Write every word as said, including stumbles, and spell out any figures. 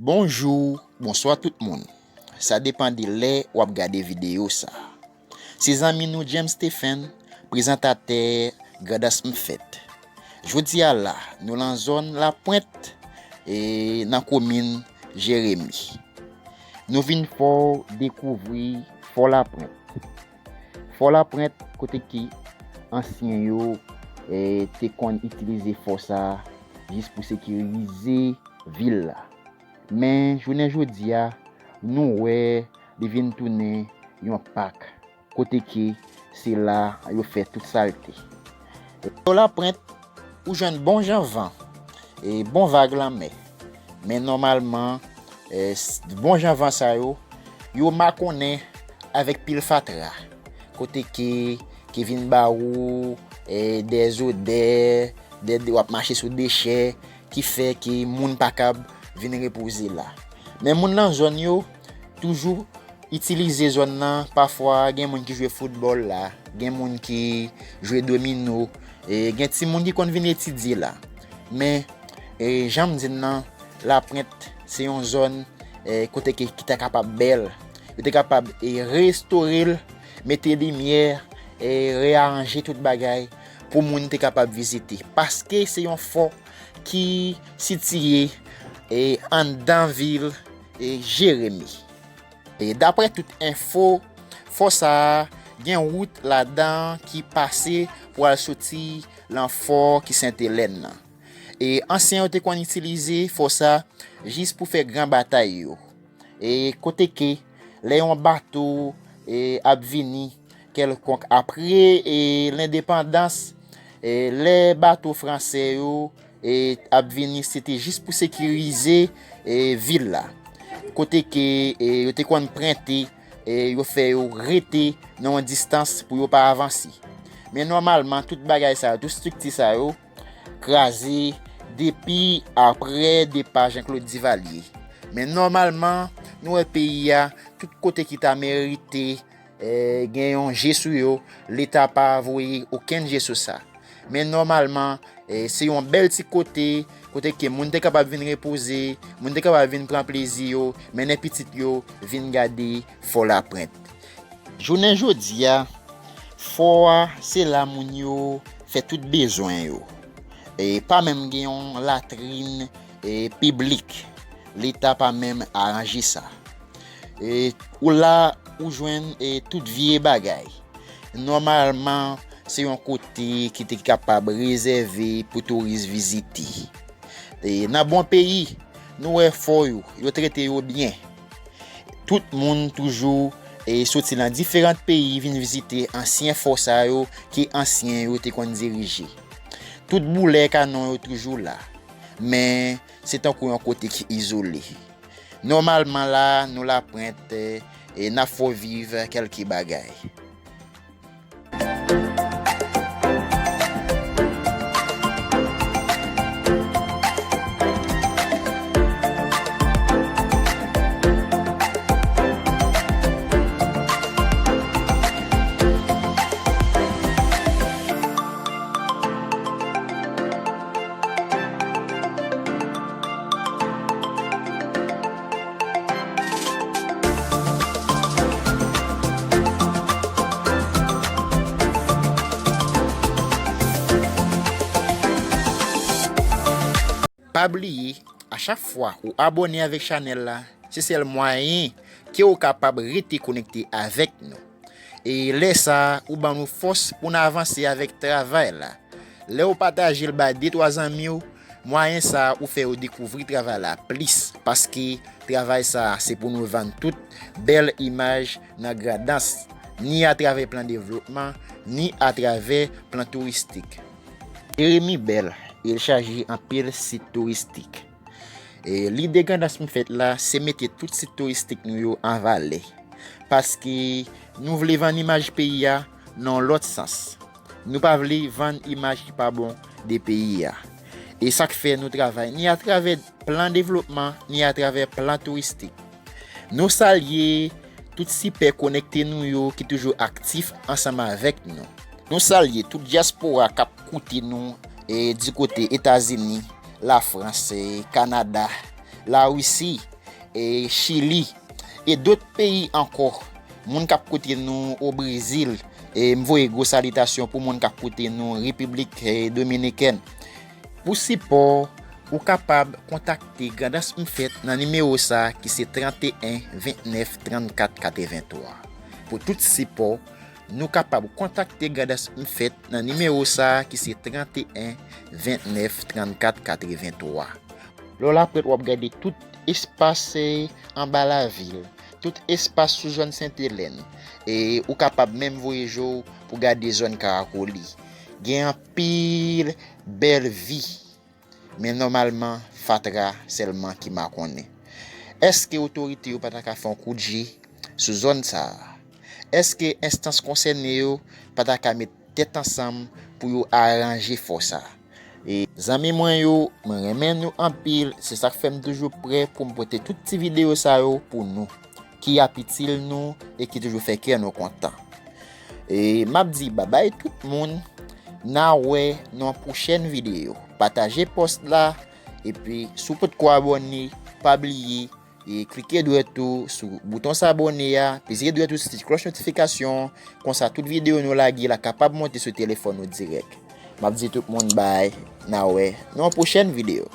Bonjou, bonswa tout moun. Sa depann de lè w ap gade videyo sa. Se zanmi nou James Stephen, prezantatè Grandans M Fèt. Jodi a la, nou lan zòn Lapwent, e nan komin Jeremi. Nou vin fè w dekouvri Fò Lapwent. Fò Lapwent, kote ki ansyen yo, e, te konn itilize fò sa jis pou sekirize vil la. Men, jounen jodi a, nou wè li vin tounen yon pak, kote ki se la yo fè tout salte. Fò Lapwent, ou jwenn bon jan van, e bon vag lanmè. Men nòmalman, e, s-, bon jan van sa yo, yo makonnen avèk pil fatra, kote ke, ke vin ba ou, e, dèzodè, dè, w ap mache sou dechè, ki fè ke moun pa kab vin repoze la. Men moun nan zòn yo toujou itilize zòn nan. Pafwa, gen moun ki jwe foutbòl la, gen moun ki jwe domino, e gen timoun ki konn vin etidye la. Men, e, jan m di n nan, Lapwent se yon zòn, e, kote ke, ki ta kapab bèl. Yo te kapab, e, restore l, mete limyè, e, reyaranje tout bagay pou moun te kapab vizite. Paske se yon fò ki sitiye, e, anndan vil, e, Jeremi. E daprè tout enfo, fò sa a gen wout ladan ki pase pou al soti lan fò ki Sentelèn nan. E ansyen yo te konn itilize fò sa jis pou fè gran batay yo. E kote ke lè yon bato, e, ap vini kèlkonk apre, e, lendepandans, e, lè bato fransè yo, e, ap vini, se te jis pou sekirize, e, vil la. Kote ke, e, yo te konn prente, e, yo fè yo rete nan yon distans pou yo pa avanse. Men nòmalman, tout bagay sa yo, tout estrikti sa yo, kraze depi apre depa Jean Claude Duvalier. Men nòmalman, nou wè peyi a, tout kote ki ta merite, e, gen yon je sou yo, Leta pa voye okenn je sou sa. Men nòmalman, e, se yon bèl ti kote, kote ke moun te kapab vin repoze, moun te kapab vin pran plezi yo, mennen pitit yo vin gade Fò Lapwent. Jounen jodi a, fò a, se la moun yo fè tout bezwen yo. E pa menm gen yon latrin, e, piblik. Leta pa menm aranje sa. E ou la, ou jwenn, e, tout vye bagay. Nòmalman, se yon kote ki te kapab rezève pou touris vizite. E nan bon peyi, nou wè fò yo, yo trete yo byen. Tout moun toujou, e, soti nan diferan peyi vin vizite ansyen fò sa yo ke ansyen yo te konn dirije. Tout boulè kanon yo toujou la, men se tankou yon kote ki izole. Nòmalman la, nou Lapwent, e, n ap fè w viv kèlke bagay. Pa bliye, a chak fwa ou abòne avèk chanèl la, se sèl mwayen ke w kapab rete konekte avèk nou. E lè sa a, ou ban nou fòs pou n avanse avèk travay la. Lè w pataje l bay de twa zanmi w, mwayen sa a ou fè yo dekouvri travay la plis, paske travay sa a se pou nou vann tout bèl imaj nan Grandans, ni atravè plan devlopman, ni atravè plan touristik. Jeremi bèl, e l chaje anpil sit touristik. E lide Grandans M Fèt la, se mete tout sit touristik nou yo an valè. Paske nou vle vann imaj peyi a nan yon lòt sans. Nou pa vle vann imaj ki pa bon de peyi a. E sa k fè nou travay ni atravè plan devlopman, ni atravè plan touristik. Nou salye tout sipè konekte nou yo ki toujou aktif ansanm avèk nou. Nou salye tout dyaspora k ap koute nou, e, di kote Etazini, Lafrans, e, Kanada, Larisi, e Chili, e dòt peyi ankò. Moun k ap koute nou o Brezil, e m voye gwo salitasyon pou moun k ap koute nou Repiblik, e, Dominikèn. Pou sipò, ou kapab kontakte Grandans M Fèt nan nimewo sa a ki se trannteyen vennèf trannkat katrevenntwa. Pou tout sipò, nou kapab kontakte Grandans M Fèt nan nimewo sa a ki se trannteyen vennèf trannkat katrevenntwa. Lè w la prèt, w ap gade tout espas, e, anba lavil, tout espas sou zòn Sentelèn. E ou kapab menm voye je w pou gade zòn Karakoli. Gen anpil bèl vi, men nòmalman fatra sèlman ki makonnen. Èske otorite yo pa ta ka fè yon kout je sou zòn sa a? Èske enstans konsène yo pa ta ka met tèt ansanm pou yo aranje fò sa a? E zanmi mwen yo, mwen renmen nou anpil, se sa k fè m toujou prè pou m pote tout ti videyo sa yo pou nou, ki ap itil nou e ki toujou fè kè nou kontan. E m ap di babay tout moun, n a wè nan yon pwochèn videyo. Pataje pòs la, epi si w potko abòne, pa bliye, e klike dwèt ou sou bouton sabone a, peze dwèt ou sou ti klòch notifikasyon, konsa tout videyo nou lage la kapab monte sou telefòn ou dirèk. M ap di tout moun bay, n a wè nan yon pwochèn videyo.